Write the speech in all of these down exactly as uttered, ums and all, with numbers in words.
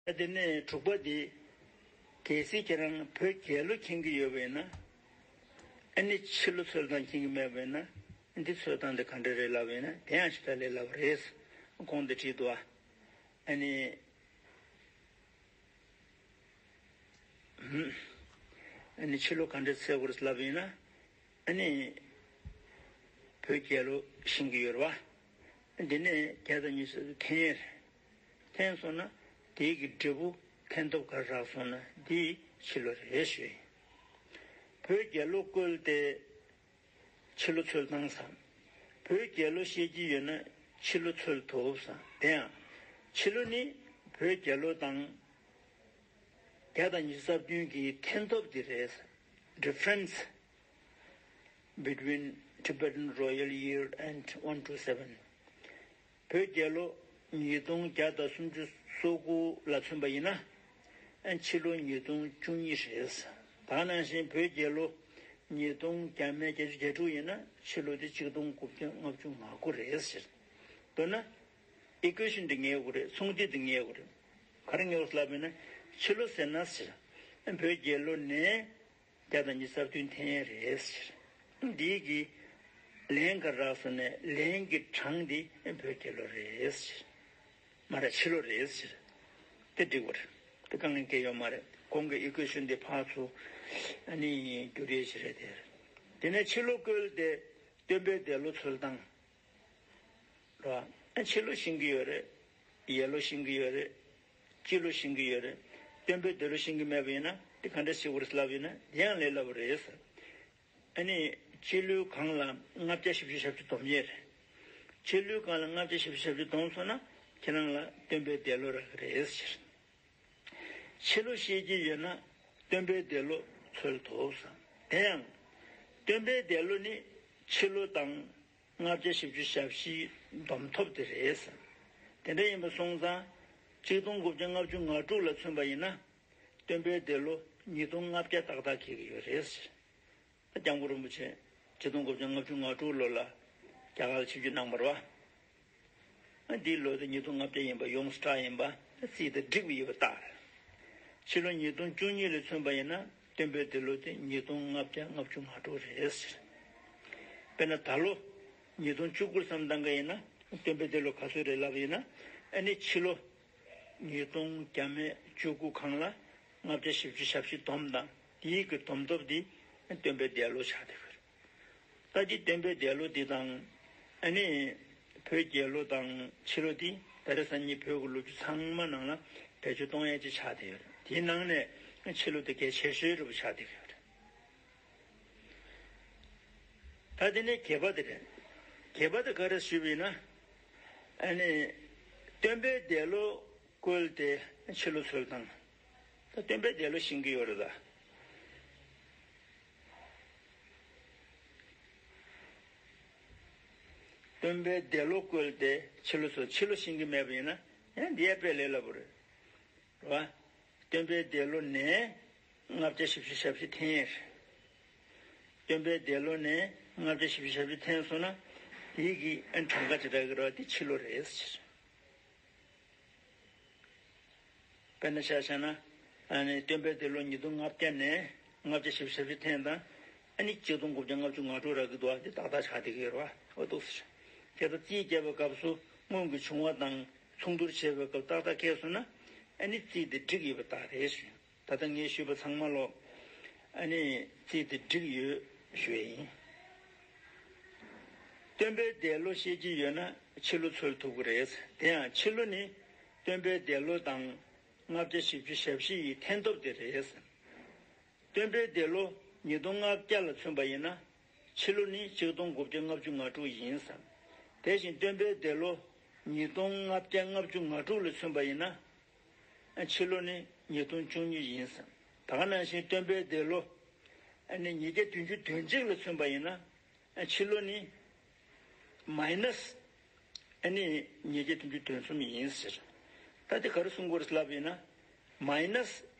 ད་དེ་ནས་དྲུག་པ་དེ། གལ་སྲིད་ཁྱེད་རང་བོད་རྒྱལ་ལོ་མཁྱེན་གྱི་ཡོད་པ་ཡིན་ན། ཨ་ནི་ཕྱི་ལོ་ཚོད་ལྟ་མཁྱེན་གྱི་མེད་པ་ཡིན་ན། འདི་ཚོད་ལྟ་འདི་ག་འདྲ་རེད་ལབ་པ་ཡིན་ན། དེ་ཡང་ཞེ་དྲག་ལས་སླ་པོ་རེད། གོང་དུ་བྲིས་འདུག་ཨ། ཨ་ནི། ཨ་ནི་ཕྱི་ལོ་ག་འདྲ་འཚོལ་དགོས་རེད་ལབ་པ་ཡིན་ན། ཨ་ནི། བོད་རྒྱལ་ལོ་ཤེས་ཀྱི་ཡོད་རེད་པ། འདི་ནས་བརྒྱ་དང་ཉི་ཤུ་རྩ་བདུན་འཐེན་ཡས་རེད། འཐེན་སོང་ན། དེའི་གི་འབྲས་བུ་འཐེན་ཐོབ་ག་རེ་རག་སོང་ན་འདི་ཕྱི་ལོ་རེད་ཞུ་ཡིན། བོད་རྒྱལ་ལོ་བཀོལ་ཏེ་ཕྱི་ལོ་འཚོལ་སྟངས་སམ། བོད་རྒྱལ་ལོ་ཤེས་ཀྱི་ཡོད་ན་ཕྱི་ལོ་འཚོལ་ཐུབ་སམ། དེ་ཡང་ཕྱི་ལོ་ནི་བོད་རྒྱལ་ལོ་དང་བརྒྱ་དང་ཉི་ཤུ་རྩ་བདུན་གྱི་འཐེན་ཐོབ་དེ་རེད། Difference between Tibetan Royal Year and one two seven. བོད་རྒྱལ་ལོ་ཉིས་སྟོང་བརྒྱ་དང་སུམ་ཅུ་སོ་དགུ་ལ་མཚོན་པ་ཡིན་ན། ཨ། ཕྱི་ལོ་ཉིས་སྟོང་བཅུ་གཉིས་རེད། ད་ག་ནང་བཞིན་བོད་རྒྱལ་ལོ་ཉིས་སྟོང་བརྒྱ་མེད་བརྒྱད་ཅུ་གྱ་དྲུག་ཡིན་ན་ཕྱི་ལོ་དེ་ཆིག་སྟོང་དགུ་བརྒྱ་ལྔ་བཅུ་ང་དགུ་རེད་ཟེར། མདོར་ན། ཨི་ཀུའེ་ཤན་འདི་ངེས་དགོས་རེད། ཚོང་འདི་འདི་ངེས་དགོས་རེད། ག་རེ་ངེས་དགོས་ལབ་ཡིན་ན། ཕྱི་ལོ་ཟེར་ན་ཟེར། བོད་རྒྱལ་ལོ་ནས་བརྒྱ་དང་ཉི་ཤུ་རྩ་བདུན་འཐེན་ཡས་རེད་ཟེར། འདིའི་གི་ལན་ག་རེ་རག་སོང་ན་ལན་གྱི་གྲངས་འདི་བོད་རྒྱལ་ལོ་རེད་ཟེར། མ་རེད། ཕྱི་ལོ་རེད་ཟེར། དེ་འགྲིག་པ་རེད། དེ་དཀའ་ངལ་གང་ཡང་ཡོད་མ་རེད། གོང་གི་ཨི་ཀུའེ་ཤན་འདི་ཕར་ཚུར་ཨ་ནི་བསྒྱུར་ཡས་ཞིག་རེད་དེ། དེ་ནས་ཕྱི་ལོ་བཀོལ་ཏེ་སྟོན་པའི་འདས་ལོ་འཚོལ་སྟངས། རེད་བ། ཕྱི་ལོ་ཤེས་ཀྱི་ཡོད་རེད། ཡས་ལོ་ཤེས་ཀྱི་ཡོད་རེད། སྤྱི་ལོ་ཤེས་ཀྱི་ཡོད་རེད། སྟོན་པའི་འདས་ལོ་ཤེས་ཀྱི་མེད་པ་ཡིན་ན་དེ་ག་འདྲ་ཤེས་དགོས་རེད་ལབ་ཡིན་ན་དེ་ཡང་ལས་སླ་པོ་རེད་ཟེར། ཨ་ནི་སྤྱི་ལོའི་སྒང་ལ་ལྔ་བརྒྱ་བཞི་བཅུ་ཞེ་བཞི་སྡོམ་ཡས་རེད། སྤྱི་ལོའི་སྒང་ལ་ལྔ་བརྒྱ་བཞི་བཅུ་ཞེ་བཞི་སྡོམ་སོང་ན་ཁྱེད་རང་ལ་སྟོན་པའི་འདས་ལོ་རག་གི་རེད་ཟེར། ཕྱི་ལོ་ཤེས་ཀྱི་ཡོད་ན་སྟོན་པའི་འདས་ལོ་འཚོལ་ཐུབ་ཟེར། དེ་ཡང་སྟོན་པའི་འདས་ལོ་ནི་ཕྱི་ལོ་དང་ལྔ་བརྒྱ་བཞི་བཅུ་ཞེ་བཞི་སྡོམ་ཐོབ་དེ་རེད་ཟེར། དེ་འདྲ་ཡིན་པ་སོང་ཙང་ཆིག་སྟོང་དགུ་བརྒྱ་ལྔ་བཅུ་ང་དྲུག་ལ་མཚོན་པ་ཡིན་ན་སྟོན་པའི་འདས་ལོ་ཉིས་སྟོང་ལྔ་བརྒྱ་ཏག་ཏག་འཁེལ་གྱི་ཡོད་རེད་ཟེར། སྐྱབས་མགོན་རིན་པོ་ཆེ་ཆིག་སྟོང་དགུ་བརྒྱ་ལྔ་བཅུ་ང་དྲུག་ལོ་ལ་རྒྱ་གར་ལ་ཆིབས་བསྒྱུར་གནང་བ་རེད་བ། ཨ། འདིའི་ལོ་དེ་ཉིས་སྟོང་ལྔ་བརྒྱ་ཡིན་པ་ཡོངས་སུ་གྲགས་ཡིན་པ་རྩིས་དང་འགྲིག་པ་ཡིན་པ་རྟགས་རེད། ཕྱི་ལོ་ཉིས་སྟོང་བཅུ་གཉིས་ལ་མཚོན་པ་ཡིན་ན་སྟོན་པའི་འདས་ལོ་དེ་ཉིས་སྟོང་ལྔ་བརྒྱ་ལྔ་བཅུ་ང་དྲུག་རེད་ཟེར། དཔེར་ན་ད་ལོ་ཉིས་སྟོང་བཅུ་དགུ་བསམ་བཏང་གི་ཡིན་ན་སྟོན་པའི་འདས་ལོ་ག་ཚོད་རེད་ལབ་ཡིན་ན། ཨ་ནི་ཕྱི་ལོ་ཉིས་སྟོང་བརྒྱ་མེད་བཅུ་དགུ་སྒང་ལ་ལྔ་བརྒྱ་བཞི་བཅུ་ཞེ་བཞི་སྡོམ་དང་དེའི་གི་སྡོམ་ཐོབ་དེ་སྟོན་པའི་འདས་ལོ་ཆགས་བསྡད་ཡོད་རེད། ད་འདི་སྟོན་པའི་འདས་ལོ་འདི་དང་། ཨ་ནི་བོད་རྒྱལ་ལོ་དང་ཕྱི་ལོ་འདི་ད་རེས་སང་ཉིན་བོད་ཀྱི་ལོ་རྒྱུས་ཚང་མ་ནང་ལ་བེད་སྤྱོད་གཏོང་ཡས་ཅིག་ཆགས་བསྡད་ཡོད་རེད། དེའི་ནང་ནས་ཕྱི་ལོ་དེ་གལ་ཆེ་ཤོས་རེད་པ་ཆགས་བསྡད་ཡོད་རེད། ད་དེ་ནས་བརྒྱད་པ་དེ་རེད། བརྒྱད་པ་དེ་ག་རེ་ཞུས་པ་ཡིན་ན། ཨ་ནི་སྟོན་པའི་འདས་ལོ་བཀོལ་ཏེ་ཕྱི་ལོ་འཚོལ་སྟངས། ད་སྟོན་པའི་འདས་ལོ་ཤེས་ཀྱི་ཡོད་རེད་ད། སྟོན་པའི་འདས་ལོ་བཀོལ་ཏེ་ཕྱི་ལོ་འཚོལ། ཕྱི་ལོ་ཤེས་ཀྱི་མེད་པ་ཡིན་ན་ཡང་འདི་ཡང་དཔེ་ལས་སླ་པོ་རེད། རེད་བ། སྟོན་པའི་འདས་ལོ་ནས་ལྔ་བརྒྱ་བཞི་བཅུ་ཞེ་བཞི་འཐེན་ཡས་རེད། སྟོན་པའི་འདས་ལོ་ནས་ལྔ་བརྒྱ་བཞི་བཅུ་ཞེ་བཞི་འཐེན་སོང་ན་དེའི་གི་ཨ་གྲངས་ཀ་ཅི་འདྲ་གི་རེད་བ་དེ་ཕྱི་ལོ་རེད་ཟེར། དཔེར་ན་ཆ་བཞག་ན། ཨ་ནི་སྟོན་པའི་འདས་ལོ་ཉིས་སྟོང་ལྔ་བརྒྱ་ནས་ལྔ་བརྒྱ་བཞི་བཅུ་ཞེ་བཞི་འཐེན་དང་། ཨ་ནི་ཆིག་སྟོང་དགུ་བརྒྱ་ལྔ་བཅུ་ང་དྲུག་རག་གི་འདུག་བ་དེ་ཏག་ཏག་ཆགས་བསྡད་ཀྱི་ཡོད་རེད་བ། འོ་འདུག་ཟེར། དེ་ལྟར་རྩིས་རྒྱག་པའི་སྐབས་སུ་སྔོན་གྱི་བྱུང་བ་དང་མཚུངས་བསྡུར་བྱེད་པའི་སྐབས་ཏག་ཏག་འཁེལ་སོང་ན། ཨ་ནི་རྩིས་དེ་འགྲིག་ཡོད་པ་རྟགས་རེད་ཞུ། ད་ལྟ་ངས་ཞུས་པ་ཚང་མ་ལོ། ཨ་ནི་རྩིས་དེ་འགྲིག་ཡོད་ཞུ་ཡས་ཡིན། སྟོན་པའི་འདས་ལོ་ཤེས་ཀྱི་ཡོད་ན་ཕྱི་ལོ་འཚོལ་ཐུབ་ཀྱི་རེད། དེ་ཡང་ཕྱི་ལོ་ནི་སྟོན་པའི་འདས་ལོ་དང་ལྔ་བརྒྱ་བཞི་བཅུ་ཞེ་བཞི་ཡི་འཐེན་ཐོབ་དེ་རེད། སྟོན་པའི་འདས་ལོ་ཉིས་སྟོང་ལྔ་བརྒྱ་ལ་མཚོན་པ་ཡིན་ན་ཕྱི་ལོ་ནི་ཆིག་སྟོང་དགུ་བརྒྱ་ལྔ་བཅུ་ང་དྲུག་ཡིན་ཟེར། དེ་བཞིན་སྟོན་པའི་འདས་ལོ་ཉིས་སྟོང་ལྔ་བརྒྱ་ལྔ་བཅུ་ང་དྲུག་ལ་མཚོན་པ་ཡིན་ན། ཕྱི་ལོ་ནི་ཉིས་སྟོང་བཅུ་གཉིས་ཡིན་ཟེར། ད་ག་ནང་བཞིན་སྟོན་པའི་འདས་ལོ་ཨ་ནི་ཉིས་བརྒྱ་བདུན་ཅུ་དོན་གཅིག་ལ་མཚོན་པ་ཡིན་ན། ཕྱི་ལོ་ནི་མའི་ནས་ཨ་ནི་ཉིས་བརྒྱ་བདུན་ཅུ་དོན་གསུམ་ཡིན་ཟེར། ད་དེ་ག་རེ་གསུང་དགོས་རེད་ལབ་ཡིན་ན། མའི་ནས་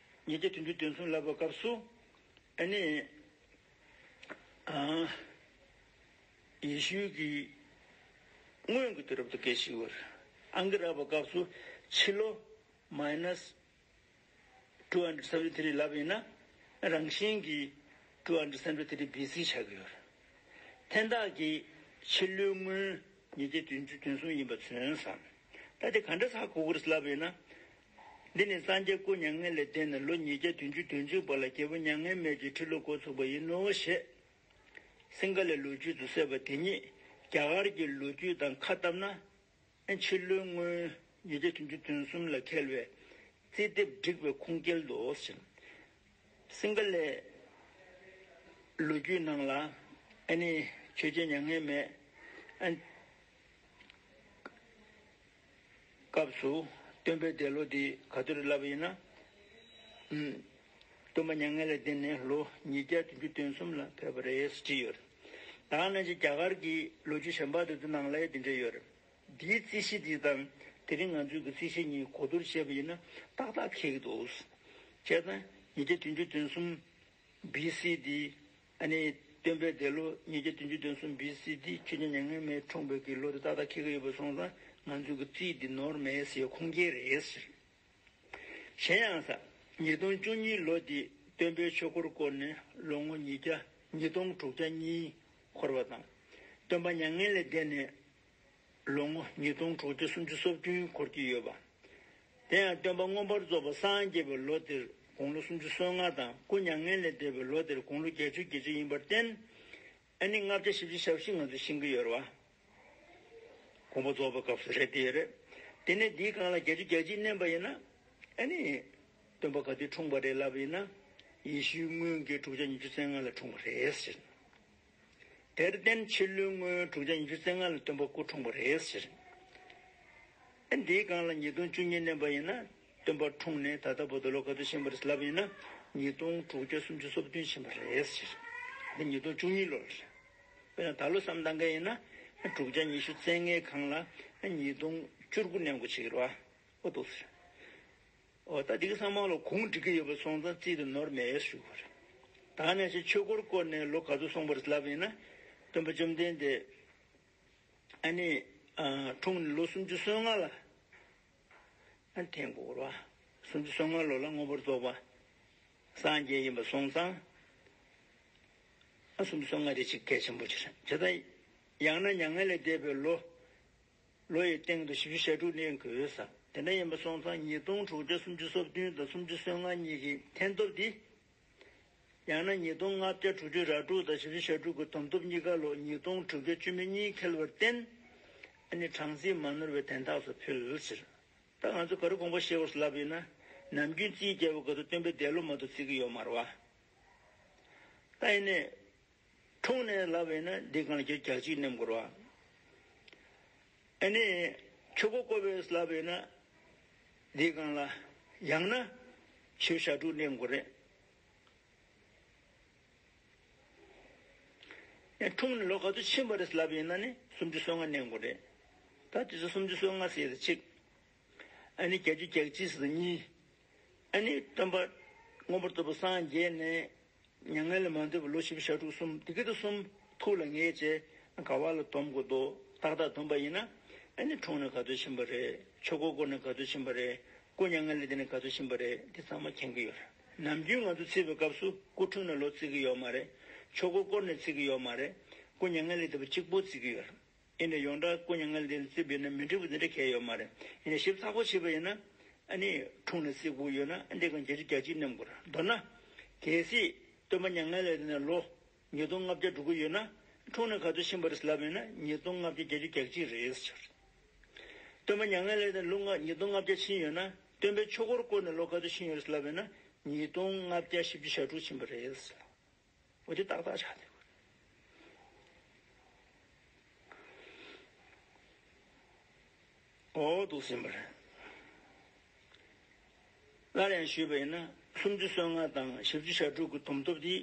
ཉིས་བརྒྱ་བདུན་ཅུ་དོན་གསུམ་ལབ་པའི་སྐབས་སུ་ཨ་ནི་ཨ་ཡེ་ཤུའི་གི་སྔོན་གྱི་དུས་རབས་དེ་ག་ཞིག་བར་ཨང་ཀི་རག་པའི་སྐབས་སུ་ཕྱི་ལོ་མའི་ནས་ two hundred seventy three ལབ་ཡིན་ན། རང་བཞིན་གྱིས་two hundred seventy three B C ཆགས་ཀྱི་ཡོད་རེད། ཐན་ཐག་གིས་ཕྱི་ལོའི་སྔོན་ཉིས་བརྒྱ་བདུན་ཅུ་དོན་གསུམ་ཡིན་པ་མཚོན་བསམ། ད་དེ་ག་འདྲ་ཧ་གོ་གི་རེད་ལབ་ཡིན་ན། འདི་ནི་སངས་རྒྱས་སྐུ་མྱ་ངན་ལས་འདས་ནས་ལོ་ཉིས་བརྒྱ་བདུན་ཅུ་དོན་གཅིག་པ་ལ་རྒྱལ་པོ་མྱ་ངན་མེད་ཀྱི་ཁྲི་ལོ་འགོ་ཚུགས་པ་ཡིན་ནོ་ཞེས། སིང་ག་ལའི་ལོ་རྒྱུས་སུ་གསལ་བ་དེ་ཉིད་རྒྱ་གར་གྱི་ལོ་རྒྱུས་དང་ཁ་བཏབ་ན། ཕྱི་ལོའི་སྔོན་ཉིས་བརྒྱ་བདུན་ཅུ་དོན་གསུམ་ལ་འཁེལ་བའི་རྩིས་དེབ་བསྒྲིགས་པའི་ཁུངས་སྐྱེལ་དུ་ཟེར། སིང་ག་ལའི་ལོ་རྒྱུས་ནང་ལ་ཨ་ནི་ཆོས་རྒྱལ་མྱ་ངན་མེད་ཨ་སྐབས་སུ་སྟོན་པའི་འདས་ལོ་འདི་ག་དུས་རེད་ལབ་པ་ཡིན་ན། ཨུམ། སྟོན་པ་མྱ་ངན་ལས་འདས་ནས་ལོ་ཉིས་བརྒྱ་བདུན་ཅུ་དོན་གསུམ་ལ་ཕེབས་པ་རེད་ཟེར་གྱི་ཡོད་རེད། ད་ག་ནང་བཞིན་རྒྱ་གར་གྱི་ལོ་རྒྱུས་གཞན་པ་དེ་ཚོ་ནང་ལ་ཡང་དེ་འདྲ་ཡོད་རེད། འདིའི་རྩིས་གཞི་འདི་དང་དེ་རིང་ང་ཚོའི་གི་རྩིས་གཞི་གཉིས་གོ་བསྡུར་བྱས་པ་ཡིན་ན་ཏག་ཏག་འཁེལ་གྱི་འདུག་བྱས་ཙང་ཉིས་བརྒྱ་བདུན་ཅུ་དོན་གསུམ་B C འདི་ཨ་ནི་སྟོན་པའི་འདས་ལོ་ཉིས་བརྒྱ་བདུན་ཅུ་དོན་གསུམ་B C འདི་ཆོས་རྒྱལ་མྱ་ངན་མེད་འཁྲུངས་པའི་གི་ལོ་དེ་ཏག་ཏག་འཁེལ་གྱི་ཡོད་པ་སོང་ཙང་ང་ཚོའི་གི་རྩིས་འདི་ནོར་མེད་ཟེར་ཁུངས་སྐྱེལ་རེད་ཟེར། གཞན་ཡང་ས། ཉིས་སྟོང་བཅུ་གཉིས་ལོ་འདི་སྟོན་པའི་ཆོས་འཁོར་བསྐོར་ནས་ལོ་ངོ་ཉིས་བརྒྱ་ཉིས་སྟོང་དྲུག་བརྒྱ་གཉིས་འཁོར་བ་དང་། སྟོན་པ་མྱ་ངན་ལས་འདས་ནས་ལོ་ངོ་ཉིས་སྟོང་དྲུག་བརྒྱ་སུམ་ཅུ་སོ་བདུན་འཁོར་གྱི་ཡོད་པ། དེ་ཡང་སྟོན་པ་མངོན་པར་རྫོགས་པ་སངས་རྒྱས་པའི་ལོ་དེར་དགུང་ལོ་སུམ་ཅུ་སོ་ལྔ་དང་སྐུ་མྱ་ངན་ལས་འདས་པའི་ལོ་དེར་དགུང་ལོ་བརྒྱད་ཅུ་གྱ་གཅིག་ཡིན་པར་བརྟེན། ཨ་ནི་ལྔ་བརྒྱ་བཞི་བཅུ་ཞེ་བཞི་ང་ཚོས་ཤེས་ཀྱི་ཡོད་རེད་བ། དགོངས་པ་རྫོགས་པའི་སྐབས་སུ་རེད་དེ་རེད། དེ་ནས་འདིའི་སྒང་ལ་བརྒྱད་ཅུ་གྱ་གཅིག་བསྣན་པ་ཡིན་ན། ཨ་ནི། སྟོན་པ་ག་དུས་འཁྲུངས་པ་རེད་ལབ་པ་ཡིན་ན། ཡེ་ཤུའི་སྔོན་གྱི་དྲུག་བརྒྱ་ཉི་ཤུ་རྩ་ལྔ་ལ་འཁྲུངས་པ་རེད་ཟེར། དེར་བརྟེན་ཕྱི་ལོའི་སྔོན་དྲུག་བརྒྱ་ཉི་ཤུ་རྩ་ལྔ་ལ་སྟོན་པ་སྐུ་འཁྲུངས་པ་རེད་ཟེར། ཨ་འདིའི་སྒང་ལ་ཉིས་སྟོང་བཅུ་གཉིས་བསྣན་པ་ཡིན་ན། སྟོན་པ་འཁྲུངས་ནས་ད་ལྟ་བར་དུ་ལོ་ག་ཚོད་ཕྱིན་པ་རེད་ལབ་པ་ཡིན་ན། ཉིས་སྟོང་དྲུག་བརྒྱ་སུམ་ཅུ་སོ་བདུན་ཕྱིན་པ་རེད་ཟེར། འདི་ཉིས་སྟོང་བཅུ་གཉིས་ལོ་རེད། དཔེར་ན་ད་ལོ་བསམ་བཏང་མཁན་ཡིན་ན། དྲུག་བརྒྱ་ཉི་ཤུ་རྩ་ལྔའི་སྒང་ལ་ཉིས་སྟོང་བཅུ་དགུ་བསྣན་དགོས་བྱེད་ཀྱི་རེད་བ། ཨོ་ཏོ་ཟེར། ཨོ་ད་འདི་གི་ཚང་མ་ལ་གུང་འགྲིག་གི་ཡོད་པ་སོང་ཙང་རྩིས་དེ་ནོར་མེད་ཞུ་དགོས་རེད། ད་ནས་ཅིག་ཆོས་འཁོར་བསྐོར་ནས་ལོ་ག་ཚོད་སོང་བ་རེད་ལབ་ཡིན་ན། སྟོན་པ་བཅོམ་ལྡན་འདས། ཨ་ནི། ཨ་འཁྲུངས་ནས་ལོ་སུམ་ཅུ་སོ་ལྔ་ལ། ཨ་འཐེན་དགོས་རེད་བ། སུམ་ཅུ་སོ་ལྔ་ལོ་ལ་མངོན་པར་རྫོགས་པ། སངས་རྒྱས་ཡིན་པ་སོང་ཙང་། ཨ་སུམ་ཅུ་སོ་ལྔ་དེ་ཅིག་གལ་ཆེན་པོ་ཅིག་རེད། བྱས་ཙང་། ཡང་ན་མྱ་ངན་ལས་འདས་པའི་ལོ། ལོ་ཡི་སྟེང་དུ་བཞི་བཅུ་ཞེ་དྲུག་བསྣན་དགོས་ས། དེ་འདྲ་ཡིན་པ་སོང་ཙང་ཉིས་སྟོང་དྲུག་བརྒྱ་སུམ་ཅུ་སོ་བདུན་དང་སུམ་ཅུ་སོ་ལྔ་གཉིས་ཀྱི་འཐེན་ཐོབ་འདི། ཡང་ན་ཉིས་སྟོང་ལྔ་བརྒྱ་དྲུག་ཅུ་རེ་དྲུག་དང་བཞི་བཅུ་ཞེ་དྲུག་གི་བསྡོམས་ཐོབ་གཉིས་ཀ་ལོ་ཉིས་སྟོང་དྲུག་བརྒྱ་བཅུ་མེད་གཉིས་འཁེལ་བར་བརྟེན། ཨ་ནི་གྲངས་རྩིས་མ་ནོར་བའི་དན་རྟགས་སུ་ཕུལ་ཟེར། ད་ང་ཚོ་ག་རེ་དགོངས་པ་བཞེས་དགོས་ལབ་ཡིན་ན། ནམ་རྒྱུན་རྩིས་རྒྱག་པའི་སྐབས་སུ་སྟོན་པའི་འདས་ལོ་མ་གཏོགས་བརྩི་གི་ཡོད་མ་རེད་བ། ད་ཡིན་ནའི། འཁྲུངས་ནས་ལབ་ཡིན་ན་འདི་སྒང་ལ་བརྒྱ་ཆ་གཅིག་བསྣན་དགོས་རེད་བ། ཨ་ནི། ཆོས་འཁོར་བསྐོར་བས་ལབ་ཡིན་ན། འདི་སྒང་ལ། ཡང་ན། བཞི་བཅུ་ཞེ་དྲུག་བསྣན་དགོས་རེད། ཡང་འཁྲུངས་ནས་ལོ་ག་ཚོད་ཕྱིན་པ་རེད་ལབ་ཡིན་ན་ནི་སུམ་ཅུ་སོ་ལྔ་བསྣན་དགོས་རེད། ད་དེ་ཚོ་སུམ་ཅུ་སོ་ལྔ་ཟེར་ཡ་དེ་གཅིག་ཨ་ནི་བརྒྱད་ཅུ་གྱ་གཅིག་ཟེར་གཉིས། ཨ་ནི་སྟོན་པ་མངོན་པར་རྫོགས་པ་སངས་རྒྱས་ནས་མྱ་ངན་ལས་མ་འདས་པའི་ལོ་བཞི་བཅུ་ཞེ་དྲུག་གསུམ་དེ་གི་དེ་གསུམ་ཐུགས་ལ་ངེས་བྱས་ག་བ་ལ་སྡོམ་དགོས་འདུག་ཏག་ཏག་སྡོམ་པ་ཡིན་ན། ཨ་ནི་འཁྲུངས་ནས་ག་དུས་ཕྱིན་པ་རེད། ཆོས་འཁོར་བསྐོར་ནས་ག་དུས་ཕྱིན་པ་རེད། སྐུ་མྱ་ངན་ལས་འདས་ནས་ག་དུས་ཕྱིན་པ་རེད། དེ་ཚང་མ་མཁྱེན་གྱི་ཡོད་རེད། ནམ་རྒྱུན་ང་ཚོ་བརྩིས་པའི་སྐབས་སུ་སྐུ་འཁྲུངས་ནས་ལོ་བརྩི་གི་ཡོད་མ་རེད། ཆོས་འཁོར་བསྐོར་ནས་བརྩི་གི་ཡོད་མ་རེད། སྐུ་མྱ་ངན་ལས་འདས་པ་གཅིག་པོ་བརྩི་གི་ཡོད་རེད། ཡིན་ནའི་ཡོངས་གྲགས་སྐུ་མྱ་ངན་ལས་འདས་ནས་བརྩིས་པ་ཡིན་ན་མི་འགྲིག་པ་འདི་འདྲ་གང་ཡང་ཡོད་མ་རེད། ཡིན་ནའི་ཞིབ་ཚགས་པོ་བྱས་པ་ཡིན་ན། ཨ་ནི་འཁྲུངས་ནས་བརྩི་དགོས་ཡོད་ན་ཨ་འདི་གང་བརྒྱད་ཅུ་གྱ་གཅིག་བསྣན་དགོས་རེད། མདོར་ན། གལ་སྲིད་སྟོན་པ་མྱ་ངན་ལས་འདས་ནས་ལོ་ཉིས་སྟོང་ལྔ་བརྒྱ་འགྲོ་གི་ཡོད་ན། འཁྲུངས་ནས་ག་ཚོད་ཕྱིན་པ་རེད་ལབ་ཡོད་ན་ཉིས་སྟོང་ལྔ་བརྒྱ་བརྒྱད་ཅུ་གྱ་གཅིག་རེད་ཟེར། སྟོན་པ་མྱ་ངན་ལས་འདས་ནས་ལོ་ལྔ་ཉིས་སྟོང་ལྔ་བརྒྱ་ཕྱིན་ཡོད་ན། སྟོན་པའི་ཆོས་འཁོར་བསྐོར་ནས་ལོ་ག་ཚོད་ཕྱིན་ཡོད་རེད་ལབ་ཡོད་ན་ཉིས་སྟོང་ལྔ་བརྒྱ་བཞི་བཅུ་ཞེ་དྲུག་ཕྱིན་པ་རེད་ཟེར། འོ་དེ་ཏག་ཏག་ཆགས་བསྡད་ཡོད་རེད། འོ་འདུག་ཟིན་པ་རེད། སླར་ཡང་ཞུས་པ་ཡིན་ན་སུམ་ཅུ་སོ་ལྔ་དང་བཞི་བཅུ་ཞེ་དྲུག་གི་བསྡོམས་ཐོབ་དེ།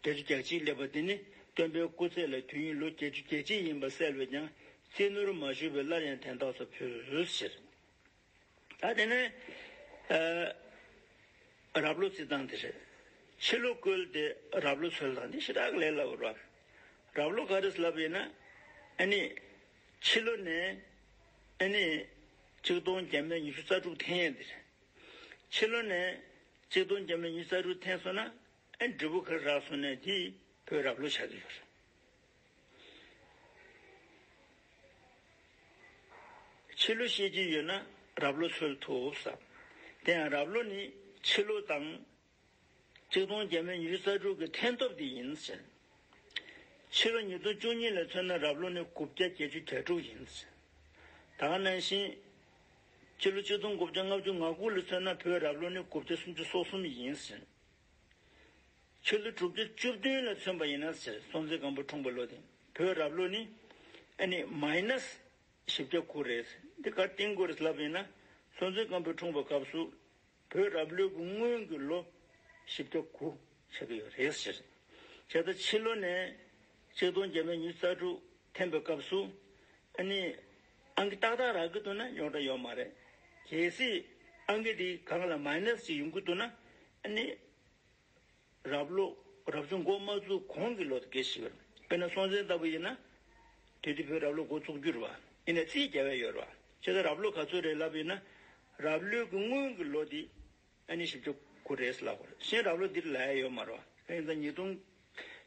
བརྒྱད་ཅུ་གྱ་གཅིག་སླེབས་པ་དེ་ནི་སྟོན་པའི་སྐུ་ཚེ་ལ་དུས་ཡུན་ལོ་བརྒྱད་ཅུ་གྱ་གཅིག་ཡིན་པ་གསལ་བས་ཀྱང་རྩིས་ནོར་མ་ཞུས་པས་སླར་ཡང་དན་རྟགས་སུ་ཕུལ་ཟེར། ད་དེ་ནས། ཨ། རབ་ལོ་རྩི་སྟངས་དེ་རེད། ཕྱི་ལོ་བཀོལ་ཏེ་རབ་ལོ་འཚོལ་སྟངས་དེ་ཞེ་དྲག་གི་ལས་སླ་བོ་རེད། རབ་ལོ་ག་རེ་ལབ་ཡིན་ན། ཨ་ནི། ཕྱི་ལོ་ནས། ཨ་ནི། ཆིག་སྟོང་བརྒྱ་མེད་ཉི་ཤུ་རྩ་དྲུག་འཐེན་ཡས་དེ་རེད། ཕྱི་ལོ་ནས་གཅིག་སྟོང་བརྒྱ་མེད་ཉི་ཤུ་རྩ་དྲུག་འཐེན་སོང་ན། ཨ་འབྲས་བུ་ག་རེ་རག་སོང་ན་དེ་བོད་རབ་ལོ་ཆགས་ཀྱི་ཡོད་རེད། ཕྱི་ལོ་ཤེས་ཀྱི་ཡོད་ན་རབ་ལོ་འཚོལ་ཐུབ་ཟེར། དེ་ཡང་རབ་ལོ་ནི་ཕྱི་ལོ་དང་གཅིག་སྟོང་བརྒྱ་མེད་ཉི་ཤུ་རྩ་དྲུག་གི་འཐེན་སྟོབས་དེ་ཡིན་ཟེར། ཕྱི་ལོ་ཉིས་སྟོང་བཅུ་གཉིས་ལ་མཚོན་ན་རབ་ལོ་ནི་དགུ་བརྒྱ་བརྒྱད་ཅུ་གྱ་དྲུག་ཡིན་ཟེར། ད་ག་ནང་བཞིན་ཕྱི་ལོ་ཆིག་སྟོང་དགུ་བརྒྱ་ལྔ་བཅུ་ང་དགུ་ལ་མཚོན་ན་བོད་རབ་ལོ་ནི་དགུ་བརྒྱ་སུམ་ཅུ་སོ་གསུམ་ཡིན་ཟེར། ཕྱི་ལོ་དྲུག་བརྒྱ་བཅུ་བདུན་ལ་མཚོན་པ་ཡིན་ན་ཟེར། སྲོང་བཙན་སྒམ་པོ་འཁྲུངས་པའི་ལོ་དེ། བོད་རབ་ལོ་ནི་ཨ་ནི་མའི་ནས་བཞི་བརྒྱ་དགུ་རེད། འདི་གར་བསྟན་དགོས་རེད་ལབ་ཡིན་ན། སྲོང་བཙན་སྒམ་པོ་འཁྲུངས་པའི་སྐབས་སུ་བོད་རབ་ལོའི་གི་སྔོན་གྱི་ལོ་བཞི་བརྒྱ་དགུ་ཆགས་ཀྱི་ཡོད་རེད་ཟེར། བྱས་ཙང་ཕྱི་ལོ་ནས་ཆིག་སྟོང་བརྒྱ་མེད་ཉི་ཤུ་རྩ་དྲུག་འཐེན་པའི་སྐབས་སུ་ཨ་ནི་ཨང་ཀི་ཏག་ཏག་རག་གི་འདུག་ན་རྙོག་དྲ་ཡོད་མ་རེད། གལ་སྲིད་ཨང་ཀི་འདི་སྒང་ལ་མའི་ནས་ཅིག་ཡོང་གི་འདུག་ན། ཨ་ནི་རབ་ལོ་རབ་བྱུང་འགོ་མ་བཙུགས་གོང་གི་ལོ་དེ་སྐད་ཆ་བཤད་པ་རེད། དཔེར་ན་སྲོང་བཙན་ལྟ་བུ་ཡིན་ན། དེ་དུས་བོད་རབ་ལོ་འགོ་བཙུགས་རྒྱུ་རེད་བ། ཡིན་ནའི་རྩིས་རྒྱག་ཡ་ཡོད་རེད་བ། བྱས་ཙང་རབ་ལོ་ག་ཚོད་རེད་ལབ་ཡིན་ན། རབ་ལོའི་གི་སྔོན་གྱི་ལོ་དེ་ཨ་ནི་བཞི་བཅུ་དགུ་རེད་ལབ་དགོས་རེད། གཞན་རབ་ལོ་འདིར་ལབ་ཡ་ཡོད་མ་རེད་བ། ཡིན་ཙང་ཉིས་སྟོང་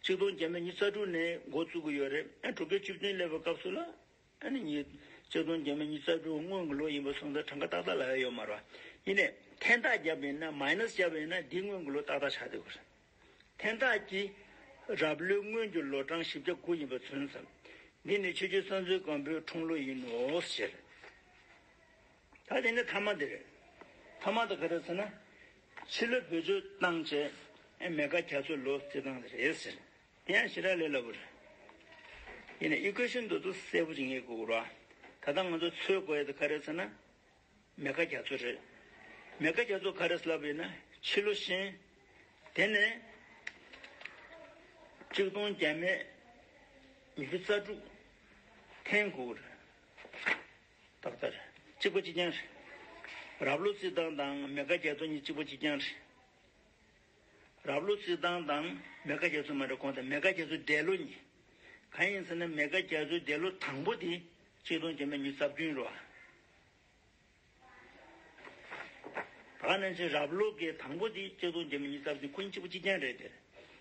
ཆིག་སྟོང་བརྒྱ་མེད་ཉི་ཤུ་རྩ་དྲུག་ནས་འགོ་བཙུགས་ཀྱི་ཡོད་རེད། ཨ་དྲུག་བརྒྱ་བཅུ་བདུན་སླེབས་པའི་སྐབས་སུ་ལ། ཨ་ནི་ཉིས་ཆིག་སྟོང་བརྒྱ་མེད་ཉི་ཤུ་རྩ་དྲུག་སྔོན་གྱི་ལོ་ཡིན་པ་སོང་ཙང་གྲངས་ཀ་ཏག་ཏག་ལབ་ཡ་ཡོད་མ་རེད་བ། ཡིན་ནའི་འཐེན་ཐག་བརྒྱབ་ཡིན་ན། མའི་ནས་བརྒྱབ་ཡིན་ན་འདི་སྔོན་གྱི་ལོ་ཏག་ཏག་ཆགས་བསྡད་ཡོད་རེད། འཐེན་ཐག་གིས་རབ་ལོའི་སྔོན་གྱི་ལོ་གྲངས་བཞི་བརྒྱ་དགུ་ཡིན་པ་མཚོན་ཙང་། འདི་ནི་ཆོས་རྒྱལ་སྲོང་བཙན་སྒམ་པོའི་འཁྲུངས་ལོ་ཡིན་ནོ་ཟེར། ད་དེ་ནི་ཐ་མ་དེ་རེད། ཐ་མ་དེ་ག་རེ་ཟེར་ན། ཕྱི་ལོ་བེད་སྤྱོད་བཏང་བྱས་མེ་མགར་རྒྱ་མཚོའི་ལོ་རྩིས་སྟངས་དེ་རེད་ཟེར། དེ་ཡང་ཞེ་དྲག་ལས་སླ་པོ་རེད། ཡིན་ནའི་ཨི་ཀུའེ་ཤན་དེ་ཚོ་གསལ་པོ་ཅིག་ངེས་དགོས་རེད། ད་ལྟ་ང་ཚོ་འཚོལ་དགོས་ཡ་དེ་ག་རེ་ཟེར་ན། མེ་མགར་རྒྱ་མཚོ་རེད། མེ་མགར་རྒྱ་མཚོ་ག་རེ་ལབ་ཡིན་ན་ཕྱི་ལོ་གཞན། དེ་ནས་ཆིག་སྟོང་བརྒྱ་མེད་ཉི་ཤུ་རྩ་དྲུག་འཐེན་དགོས་རེད། ཏག་ཏག་རེད། གཅིག་པ་གཅིག་རྐྱང་རེད། རབ་ལོ་རྩིས་སྟངས་དང་མེ་མགར་རྒྱ་མཚོ་གཉིས་གཅིག་པ་གཅིག་རྐྱང་རེད། རབ་ལོ་རྩིས་སྟངས་དང་མེ་མགར་རྒྱ་མཚོ་མ་རེད། གོང་དུ་མེ་མགར་རྒྱ་མཚོའི་འདས་ལོ་གཉིས། གང་ཡིན་ཟེར་ན་མེ་མགར་རྒྱ་མཚོའི་འདས་ལོ་དང་པོ་དེ་ཆིག་སྟོང་བརྒྱ་མེད་ཉི་ཤུ་རྩ་བདུན་རེད་བ། ད་ག་ནང་བཞིན་རབ་ལོ་གི་དང་པོ་དེ་ཆིག་སྟོང་བརྒྱ་མེད་ཉི་ཤུ་རྩ་བདུན། ཁོ་གཉིས་གཅིག་པ་གཅིག་རྐྱང་རེད་དེ།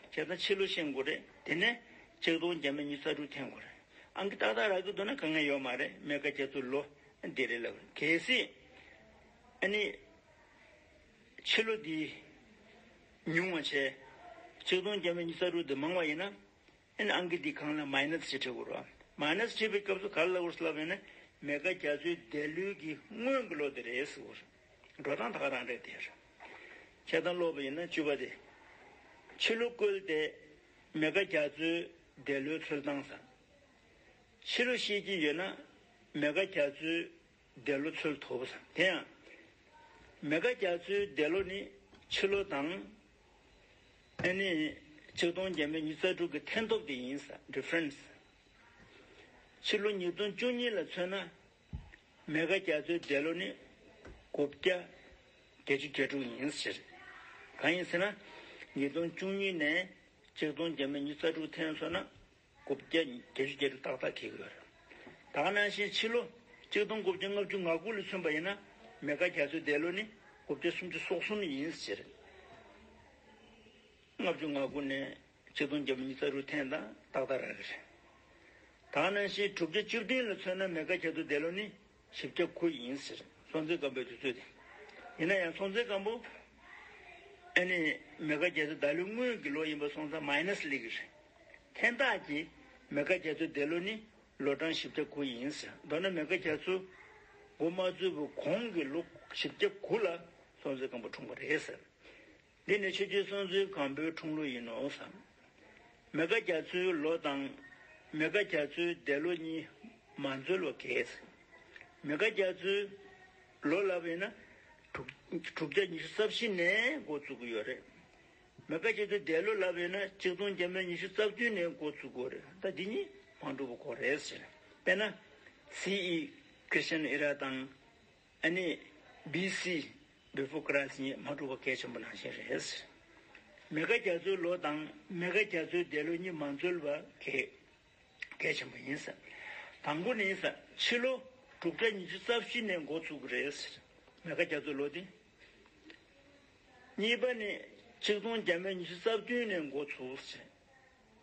བྱས་ཙང་ཕྱི་ལོ་ཤེས་དགོས་རེད། དེ་ནས་ཆིག་སྟོང་བརྒྱ་མེད་ཉི་ཤུ་རྩ་དྲུག་འཐེན་དགོས་རེད། ཨང་ཀི་ཏག་ཏག་རག་གི་འདུག་ན་དཀའ་ངལ་ཡོད་མ་རེད། མེ་མགར་རྒྱ་མཚོའི་ལོ་འདི་རེད་ལབ། གལ་སྲིད་ཨ་ནི་ཕྱི་ལོ་འདི་ཉུང་བ་བྱས། ཆིག་སྟོང་བརྒྱ་མེད་ཉི་ཤུ་རྩ་དྲུག་འདི་མང་བ་ཡིན་ན། ཨ་ནི་ཨང་ཀི་འདི་སྒང་ལ་མའི་ནས་ཅིག་བྲིས་དགོས་རེད། མའི་ནས་བྲིས་པའི་སྐབས་སུ་ག་རེ་ལབ་དགོས་ལབ་ཡིན་ན། མེ་མགར་རྒྱ་མཚོའི་འདས་ལོའི་གི་སྔོན་གྱི་ལོ་དེ་རེད་ཟེར་དགོས་རེད། འགྲོ་སྟངས་ད་ག་རང་རེད་དེ། བྱས་ཙང་ཀློག་པ་ཡིན་ན་བཅུ་པ་དེ། ཕྱི་ལོ་བཀོལ་ཏེ་མེ་མགར་རྒྱ་མཚོའི་འདས་ལོའི་འཚོལ་སྟངས་ཟེར། ཕྱི་ལོ་ཤེས་ཀྱི་ཡོད་ན་མེ་མགར་རྒྱ་མཚོའི་འདས་ལོ་འཚོལ་ཐུབ་ཟེར། དེ་ཡང་མེ་མགར་རྒྱ་མཚོའི་འདས་ལོ་ནི་ཕྱི་ལོ་དང་། ཨ་ནི་ཆིག་སྟོང་བརྒྱ་མེད་ཉི་ཤུ་རྩ་དྲུག་གི་འཐེན་སྟོབས་དེ་ཡིན་ཟེར། ཌི་ཕ་རེན་སི། ཕྱི་ལོ་ཉིས་སྟོང་བཅུ་གཉིས་ལ་མཚོན་ན་མེ་མགར་རྒྱ་མཚོའི་འདས་ལོ་ནི་དགུ་བརྒྱ་བརྒྱད་ཅུ་གྱ་དྲུག་ཡིན་ཟེར། གང་ཡིན་ཟེར་ན། ཉིས་སྟོང་བཅུ་གཉིས་ནས་ཆིག་སྟོང་བརྒྱ་མེད་ཉི་ཤུ་རྩ་དྲུག་འཐེན་སོང་ན། དགུ་བརྒྱ་བརྒྱད་ཅུ་གྱ་དྲུག་ཏག་ཏག་འཁེལ་གྱི་ཡོད་རེད། ད་ག་ནང་བཞིན་ཕྱི་ལོ་ཆིག་སྟོང་དགུ་བརྒྱ་ལྔ་བཅུ་ང་དགུ་ལ་མཚོན་པ་ཡིན་ན། མེ་མགར་རྒྱ་མཚོའི་འདས་ལོ་ནི་དགུ་བརྒྱ་སུམ་ཅུ་སོ་གསུམ་ཡིན་ཟེར། ལྔ་བཅུ་ང་དགུ་ནས་ཆིག་སྟོང་བརྒྱ་མེད་ཉི་ཤུ་རྩ་དྲུག་འཐེན་སྟངས་ཏག་ཏག་རག་གི་རེད། ད་ག་ནང་བཞིན་དྲུག་བརྒྱ་བཅུ་བདུན་ལ་མཚོན་ན་མེ་མགར་རྒྱ་མཚོའི་འདས་ལོ་ནི་བཞི་བརྒྱ་དགུ་ཡིན་ཟེར། སྲོང་བཙན་སྒམ་པོའི་དུས་ཚོད་དེ། ཡིན་ན་ཡང་སྲོང་བཙན་སྒམ་པོ་ཨ་ནི་མེ་མགར་རྒྱ་མཚོའི་འདས་ལོའི་སྔོན་གྱི་ལོ་ཡིན་པ་སོང་ཙང་མའི་ནས་སླེབས་ཀྱི་རེད། འཐེན་སྟངས་ཀྱིས་མེ་མགར་རྒྱ་མཚོའི་འདས་ལོ་ནི་ལོ་གྲངས་བཞི་བརྒྱ་དགུ་ཡིན་ཟེར། མདོར་ན་མེ་མགར་རྒྱ་མཚོ་འགོ་མ་བཙུགས་པའི་གོང་གི་ལོ་བཞི་བརྒྱ་དགུ་ལ་སྲོང་བཙན་སྒམ་པོ་འཁྲུངས་པ་རེད་ཟེར། འདི་ནི་ཆོས་རྒྱལ་སྲོང་བཙན་སྒམ་པོའི་འཁྲུངས་ལོ་ཡིན་ནོ་ཟེར། མེ་མགར་རྒྱ་མཚོའི་ལོ་དང་མེ་མགར་རྒྱ་མཚོའི་འདས་ལོ་གཉིས་མ་འཛོལ་བ་གས། མེ་མགར་རྒྱ་མཚོའི་ལོ་ལབ་ཡིན་ན་དྲུག་དྲུག་བརྒྱ་ཉི་ཤུ་རྩ་བཞི་ནས་འགོ་བཙུགས་ཀྱི་ཡོད་རེད། མེ་མགར་རྒྱ་མཚོའི་འདས་ལོ་ལབ་ཡིན་ན་ཆིག་སྟོང་བརྒྱ་མེད་ཉི་ཤུ་རྩ་བདུན་ནས་འགོ་བཙུགས་ཀྱི་ཡོད་རེད། ད་འདི་གཉིས་མ་འགྲོ་བ་གོ་རེད་ཟེར། དཔེར་ན་སི་ཨི་Christian era དང་། ཨ་ནི་བི་སི་Before Christ གཉིས་མ་འགྲོ་བ་གལ་ཆེན་པོ་ནང་བཞིན་རེད། མེ་མགར་རྒྱ་མཚོའི་ལོ་དང་མེ་མགར་རྒྱ་མཚོའི་འདས་ལོ་གཉིས་མ་འཛོལ་བ་གལ་གལ་ཆེན་པོ་ཡིན་ཟེར། དང་པོ་ནི་ཟེར་ཕྱི་ལོ་དྲུག་བརྒྱ་ཉི་ཤུ་རྩ་བཞི་ནས་འགོ་ཚུགས་ཀྱི་རེད་ཟེར། མེ་མགར་རྒྱ་མཚོའི་ལོ་དེ། གཉིས་པ་ནི་ཆིག་སྟོང་བརྒྱ་མེད་ཉི་ཤུ་རྩ་བདུན་ནས་འགོ་ཚུགས་ཟེར།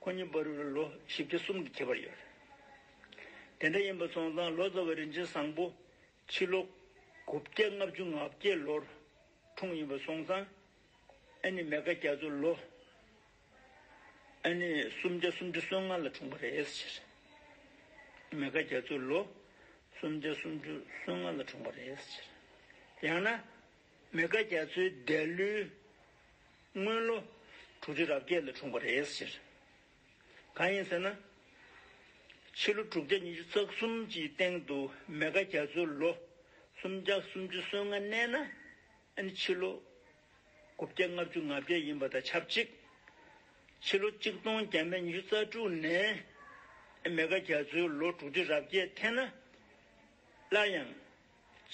ཁོ་གཉིས་བར་དུ་ལོ་བཞི་བརྒྱ་གསུམ་གྱི་ཁྱད་པར་ཡོད་རེད། དེ་འདྲ་ཡིན་པ་སོང་ཙང་ལོ་ཙཱ་བ་རིན་ཆེན་བཟང་པོ་ཕྱི་ལོ་དགུ་བརྒྱ་ལྔ་བཅུ་ང་བརྒྱད་ལོར་འཁྲུངས་ཡིན་པ་སོང་ཙང་། ཨ་ནི་མེ་ཀ་རྒྱ་མཚོའི་ལོ་ཨ་ནི་སུམ་བརྒྱ་སུམ་ཅུ་སོ་ལྔ་ལ་འཁྲུངས་པ་རེད་ཟེར། མེ་ཀ་རྒྱ་མཚོའི་ལོ་སུམ་བརྒྱ་སུམ་ཅུ་སོ་ལྔ་ལ་འཁྲུངས་པ་རེད་ཟེར། ཡང་ན། མེ་ཀ་རྒྱ་མཚོའི་འདས་ལོའི་སྔོན་ལོ་དྲུག་ཅུ་རེ་བརྒྱད་ལ་འཁྲུངས་པ་རེད་ཟེར། གང་ཡིན་ཟེར་ན། ཕྱི་ལོ་དྲུག་བརྒྱ་ཉི་ཤུ་རྩ་གསུམ་གྱི་སྟེང་དུ་མེ་ཀ་རྒྱ་མཚོའི་ལོ་སུམ་བརྒྱ་སུམ་ཅུ་སོ་ལྔ་གནས་ན། ཨ་ནི་ཕྱི་ལོ་དགུ་བརྒྱ་ལྔ་བཅུ་ང་བརྒྱད་ཡིན་པ་དང་ཆབས་ཅིག་ཕྱི་ལོ་ཆིག་སྟོང་བརྒྱ་མེད་ཉི་ཤུ་རྩ་དྲུག་ནས་མེ་ཀ་རྒྱ་མཚོའི་ལོ་དྲུག་ཅུ་རེ་བརྒྱད་འཐེན་ན། སླར་ཡང་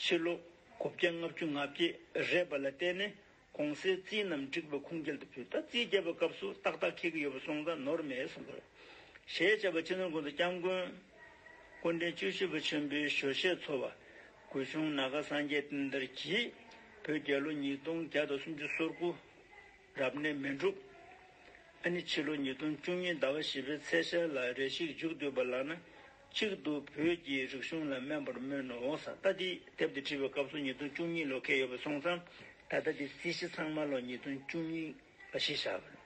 ཕྱི་ལོ་དགུ་བརྒྱ་ལྔ་བཅུ་ང་བརྒྱད་རེད་པ་ལ་བརྟེན་ནས་གོང་གསལ་རྩིས་རྣམས་བསྒྲིགས་པ་ཁུངས་སྐྱེལ་དུ་ཕུལ། ད་རྩིས་བརྒྱབ་པའི་སྐབས་སུ་ཏག་ཏག་འཁེལ་གྱི་ཡོད་པ་སོང་ཙང་ནོར་མེད་གསུངས་པ་རེད། ཞེས་བྱ་བ་ཕྱི་ནང་ཀུན་ཏུ་སྐྱབས་མགོན་སྐུ་ཕྲེང་བཅུ་བཞི་པ་ཆེན་པོའི་ཞལ་བཞེས་ཚོར་བ། གུས་ཆུང་ནཱ་ག་སངས་རྒྱས་བསྟན་དར་གྱིས་བོད་རྒྱལ་ལོ་ཉིས་སྟོང་བརྒྱ་དང་སུམ་ཅུ་སོ་དགུ་རབ་གནས་མེ་འབྲུག་ཨ་ནི་ཕྱི་ལོ་ཉིས་སྟོང་བཅུ་གཉིས་ཟླ་བ་བཞི་པའི་ཚེས་ཤར་ལ་རེ་ཞིག་མཇུག་བསྡུས་པ་ལགས་ན། གཅིག་ཏུ་བོད་ཀྱི་རིག་གཞུང་ལ་སྨན་པར་སྨོན་ནོ་ཟེར། ད་འདི་དེབ་འདི་བྲིས་པའི་སྐབས་སུ་ཉིས་སྟོང་བཅུ་གཉིས་ལོ་འཁེལ་ཡོད་པ་སོང་ཙང་། ད་ལྟ་འདི་རྩིས་གཞི་ཚང་མ་ལོ་ཉིས་སྟོང་བཅུ་གཉིས་ལ་གཞི་བཞག་པ་རེད།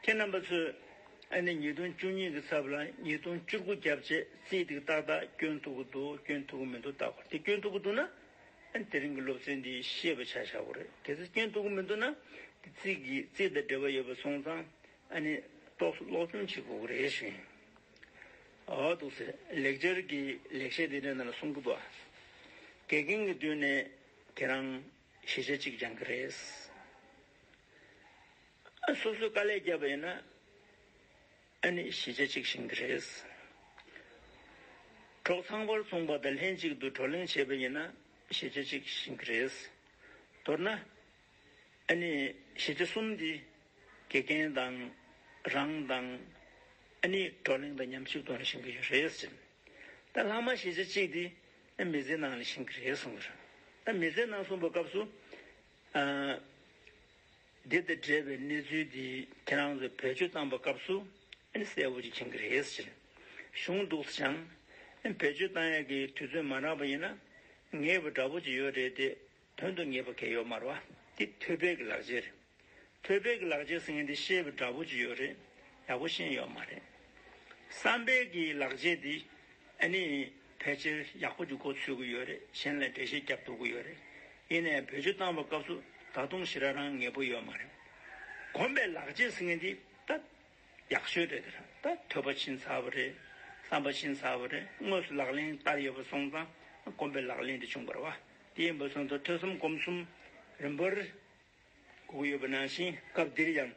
ཁྱེད་རྣམ་པ་ཚོས་ཨ་ནི་ཉིས་སྟོང་བཅུ་གཉིས་ཀྱི་ཚབ་ལ་ཉིས་སྟོང་བཅུ་དགུ་བརྒྱབ་བྱས་རྩིས་འདི་ཏག་ཏག་སྐྱོན་ཐུབ་ཀྱི་འདུག་སྐྱོན་ཐུབ་ཀྱི་མི་འདུག་ལྟ་དགོས། དེ་སྐྱོན་ཐུབ་ཀྱི་འདུག་ན། ཨ་ནི་དེ་རིང་གི་སློབ་ཚན་འདི་ཤེས་པ་ཆ་བཞག་དགོས་རེད། གལ་སྲིད་སྐྱོན་ཐུབ་ཀྱི་མི་འདུག་ན། རྩིས་ཀྱི་རྩིས་དང་འབྲེལ་བ་ཡོད་པ་སོང་ཙང་ཨ་ནི་རྟོག་བཟོ་སློབ་སྦྱོང་བྱེད་དགོས་ཀྱི་རེད་ཞུ་ཡིན། འོ་འདུག་ཟེར། ལེགས་སྦྱར་གྱི་ལེགས་བཤད་འདི་འདྲའི་ནང་ལ་གསུང་གི་འདུག་དགེ་རྒན་གྱི་མདུན་ནས་ཁྱེད་རང་ཞིབ་ཆ་གཅིག་སྦྱང་གི་རེད། ཨ་སོ་སོས་དཀའ་ལས་བརྒྱབ་པ་ཡིན་ན། ཨ་ནི་ཞིབ་ཆ་གཅིག་ཤེས་ཀྱི་རེད། གྲོགས་ཚངས་པར་མཚུངས་པ་དང་ལྷན་ཅིག་ཏུ་བགྲོ་གླེང་བྱས་པ་ཡིན་ན་ཞིབ་ཆ་གཅིག་ཤེས་ཀྱི་རེད། མདོར་ན། ཨ་ནི་ཞིབ་ཆ་གསུམ་འདི་དགེ་རྒན་དང་རང་དང་ཨ་ནི་བགྲོ་གླེང་དང་ཉམས་ཞིབ་ཐོག་ནས་ཤེས་ཀྱི་ཡོད་རེད་ཟེར། ད་ལྷག་མ་ཞིབ་ཆ་གཅིག་འདི་ཨ་མི་ཚེའི་ནང་ལ་ཤེས་ཀྱི་རེད་གསུངས་པ་རེད། ད་མི་ཚེའི་ནང་གསུངས་པའི་སྐབས་སུ། ཨ། འདི་དང་འབྲེལ་བའི་གནས་ཚུལ་འདི་ཁྱེད་རང་ཚོས་བེད་སྤྱོད་བཏང་པའི་སྐབས་སུ་ཨ་ནི་གསལ་པོ་ཅིག་མཁྱེན་གྱི་རེད་ཟེར། གཞུང་འདུག་སེ་ཅང་ཨ་ནི་བེད་སྤྱོད་བཏང་ཡག་གི་དུས་ཚོད་མ་རག་པ་ཡིན་ན་ངེས་པ་འདྲ་པོ་ཅིག་ཡོད་རེད་དེ། དོན་དུ་ངེས་པ་གང་ཡང་ཡོད་མ་རེད་བ། འདི་ཐོས་པའི་གི་ལག་རྗེས་རེད། ཐོས་པའི་གི་ལག་རྗེས་ཟེར་མཁན་འདི་ཤེས་པ་འདྲ་པོ་ཅིག་ཡོད་རེད། ཡག་པོ་ཤེས་ཡོད་མ་རེད། བསམ་པའི་གི་ལག་རྗེས་འདི་ཨ་ནི་ཕལ་ཆེར་ཡག་པོ་ཅིག་གོ་ཚོད་ཀྱི་ཡོད་རེད། གཞན་ལ་འགྲེལ་བཤད་རྒྱབ་ཐུབ་ཀྱི་ཡོད་རེད། ཡིན་ནའི་བེད་སྤྱོད་བཏང་བའི་སྐབས་སུ་ད་དུང་ཞེ་དྲག་རང་ངེས་པོ་ཡོད་མ་རེད། སྒོམ་པའི་ལག་རྗེས་ཟེར་མཁན་འདི་ད་ཡག་ཤོས་རེད། དེ་རང་ད་ཐོས་པ་ཕྱིན་ཚར་བ་རེད། བསམ་པ་ཕྱིན་ཚར་བ་རེད། དངོས་སུ་ལག་ལེན་བསྟར་ཡོད་པ་སོང་ཙང་སྒོམ་པའི་ལག་ལེན་དེ་བྱུང་བ་རེད་བ། དེ་ཡིན་པ་སོང་ཙང་ཐོས་བསམ་སྒོམ་གསུམ་རིམ་པར་དགོས་ཀྱི་ཡོད་པ་ནང་བཞིན་སྐབས་འདིར་ཡང་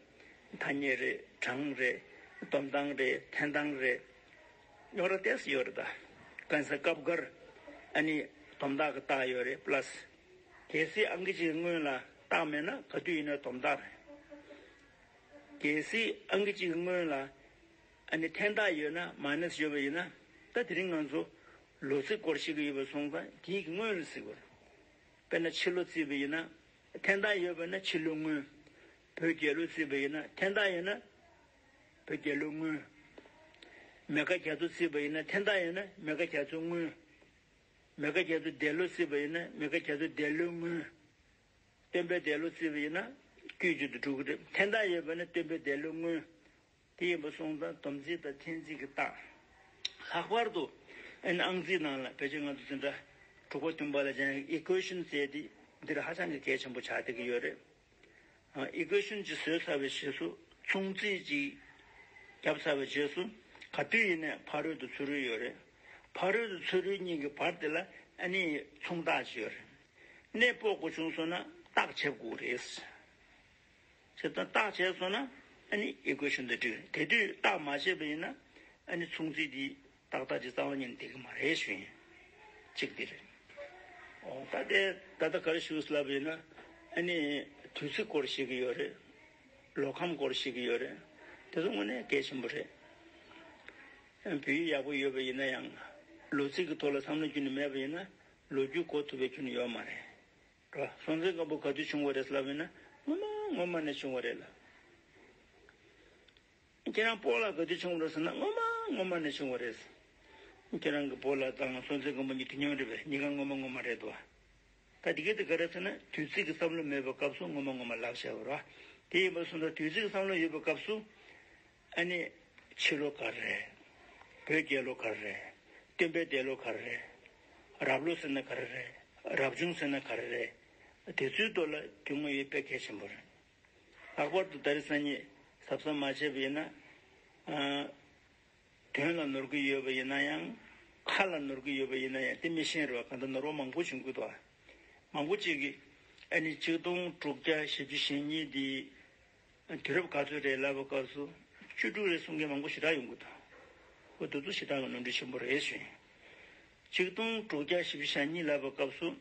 ཐ་སྙད་རེད། གྲངས་རེད། སྡོམ་སྟངས་རེད། འཐེན་སྟངས་རེད། རྙོག་དྲ་ཏོག་ཙམ་ཡོད་རེད་ད། གང་ཟེར་སྐབས་འགར་ཨ་ནི་སྡོམ་རྟགས་ཀྱི་རྟགས་ཡོད་རེད། པ་ལ་སི། གལ་སྲིད་ཨང་ཀི་གཅིག་གི་སྔོན་ལ་རྟགས་མེད་ན་ག་དུས་ཡིན་ན་སྡོམ་རྟགས་རེད། གལ་སྲིད་ཨང་ཀི་གཅིག་གི་སྔོན་ལ་ཨ་ནི་འཐེན་རྟགས་ཡོད་ན་མ་ནས་ཡོད་པ་ཡིན་ན། ད་དེ་རིང་ང་ཚོ་ལོ་ཚིགས་སྐོར་ཤེས་ཀྱི་ཡོད་པ་སོང་ཙང་དེའི་གི་སྔོན་ལ་བརྩི་དགོས་རེད། དཔེར་ན་ཕྱི་ལོ་བརྩིས་པ་ཡིན་ན། འཐེན་རྟགས་ཡོད་པ་ན་ཕྱི་ལོ་སྔོན། བོད་རྒྱལ་ལོ་བརྩིས་པ་ཡིན་ན་འཐེན་རྟགས་ཡོད་ན། བོད་རྒྱལ་ལོ་སྔོན། མེ་ཀ་རྒྱ་མཚོ་བརྩིས་པ་ཡིན་ན་འཐེན་རྟགས་ཡོད་ན་མེ་ཀ་རྒྱ་མཚོ་སྔོན། མེ་ཀ་རྒྱ་མཚོའི་འདས་ལོ་བརྩིས་པ་ཡིན་ན་མེ་ཀ་རྒྱ་མཚོའི་འདས་ལོའི་སྔོན། སྟོན་པའི་འདས་ལོ་བརྩིས་པ་ཡིན་ན་དཀྱུས་མཆོག་ཏུ་འགྲོ་གི་རེད། འཐེན་རྟགས་ཡོད་པ་ན་སྟོན་པའི་འདས་ལོའི་སྔོན། དེ་ཡིན་པ་སོང་ཙང་སྡོམ་རྩིས་དང་འཐེན་རྩིས་ཀྱི་རྟགས། ལྷག་པར་དུ་ཨ་ནི་ཨང་རྩིས་ནང་ལ་ཕལ་ཆེར་ང་ཚོ་འཛིན་གྲྭ་དྲུག་པ་བདུན་པ་ལ་སྦྱང་ཡག་ཨི་ཀུའེ་ཤན་ཟེར་དེ་འདིར་ཧ་ཅང་གི་གལ་ཆེན་པོ་ཆགས་བསྡད་ཀྱི་ཡོད་རེད། ཨ། ཨི་ཀུའེ་ཤན་ཅིག་བཟོས་ཚར་བའི་རྗེས་སུ་མཚུངས་རྩིས་ཅིག་བརྒྱབ་ཚར་བའི་རྗེས་སུ་ག་དུས་ཡིན་ནའི་ཕ་རོལ་ཏུ་ཚུ་རོལ་ཡོད་རེད། ཕ་རོལ་ཏུ་ཚུ་རོལ་གཉིས་ཀྱི་བར་དེ་ལ་ཨ་ནི་མཚུངས་རྟགས་ཅིག་ཡོད་རེད། གནས་སྤོ་དགོས་བྱུང་སོང་ན་རྟགས་བྱེད་དགོས་རེད། བྱས་ཙང་རྟགས་བྱས་སོང་ན་ཨ་ནི་ཨི་ཀུའེ་ཤན་དེ་འགྲིག་རེད། དེ་དུས་རྟགས་མ་བྱས་པ་ཡིན་ན་ཨ་ནི་མཚུངས་རྩིས་འདི་ཏག་ཏག་ཅིག་རྩ་བ་ཉིད་ནས་འགྲིག་གི་མ་རེད་ཞུ་ཡིན། གཅིག་འདི་རེད། ཨོ་ད་དེ་ད་ལྟ་ག་རེ་ཞུ་ལབ་ཡིན་ན་ཨ་ནི་དུས་ཚིགས་སྐོར་ཤེས་ཀྱི་ཡོད་རེད། ལོ་ཁམས་སྐོར་ཤེས་ཀྱི་ཡོད་རེད། དེ་ཚོ་དངོས་གནས་གལ་ཆེན་པོ་རེད། བོད་ཡིག་ཡག་པོ་ཡོད་པ་ཡིན་ན་ཡང་ལོ་ཚིགས་ཀྱི་ཐོག་ལ་བསམ་བློ་ཁྱོན་ནས་མེད་པ་ཡིན་ན་ལོ་རྒྱུས་གོ་ཐུབ་པའི་ཁྱོན་ནས་ཡོད་མ་རེད། རོ། སྲོང་བཙན་སྒམ་པོ་ག་དུས་བྱུང་བ་རེད་ལབ་ཡིན་ན་སྔོན་མ་ སྔོན་མ་ནས་བྱུང་བ་རེད་ལ། ཁྱེད་རང་སྤོ་ལགས་ག་དུས་བྱུང་བ་རེད་ཟེར་ན། སྔོན་མ་སྔོན་མ་ནས་བྱུང་བ་རེད། ཁྱེད་རང་གི་སྤོ་ལགས་དང་སྲོང་བཙན་སྒམ་པོ་གཉིས་དུས་མཉམ་རེད་པས། གཉིས་ཀ་སྔོན་མ་སྔོན་མ་རེད་དོ། ད་དེ་ག་དེ་ག་རེ་ཟེར་ན། དུས་ཚིགས་ཀྱི་བསམ་བློ་མེད་པའི་སྐབས་སུ་སྔོན་མ་སྔོན་མ་ལབ་བྱས་པ་རེད། དེ་ཡིན་པ་སོང་ཙང་དུས་ཚིགས་ཀྱི་བསམ་བློ་ཡོད་པའི་སྐབས་སུ། ཨ་ནི་ཕྱི་ལོ་ག་རེ་རེད། བོད་རྒྱལ་ལོ་ག་རེ་རེད། སྟོན་པའི་འདས་ལོ་ག་རེ་རེད། རབ་ལོ་ཟེར་ན་ག་རེ་རེད། རབ་བྱུང་ཟེར་ན་ག་རེ་རེད། དེ་ཚོའི་ཐོག་ལ་རྒྱུས་མངའ་ཡོད་དཔེ་གལ་ཆེན་པོ་རེད། ལྷག་པར་དུ་ད་རེས་སང་ཉིན་གཟབ་གཟབ་མ་བྱས་པ་ཡིན་ན། ཨ། དོན་ལ་ནོར་གྱི་ཡོད་པ་ཡིན་ན་ཡང་། ཁ་ལ་ནོར་གྱི་ཡོད་པ་ཡིན་ན་ཡང་། དེ་མི་ཤེས་རོགས། གང་ལྟར་ནོར་བ་མང་པོ་བྱུང་གི་འདུག་མང་པོ་ཅིག་གིས་ཨ་ནི་ཆིག་སྟོང་དྲུག་བརྒྱ་བཞི་བཅུ་ཞེ་གཉིས་འདི་དུས་རབས་ག་ཚོད་རེད་ལབ་པའི་སྐབས་སུ། བཅུ་དྲུག་རེད་གསུང་མཁན་མང་པོ་ཞེ་དྲག་ཡོང་གི་འདུག་ཁོ་དེ་ཚོ་ཞེ་དྲག་གི་ནོར་འཁྲུལ་ཆེན་པོ་རེད་ཞུ་ཡིན། ཆིག་སྟོང་དྲུག་བརྒྱ་བཞི་བཅུ་ཞེ་གཉིས་ལབ་པའི་སྐབས་སུ།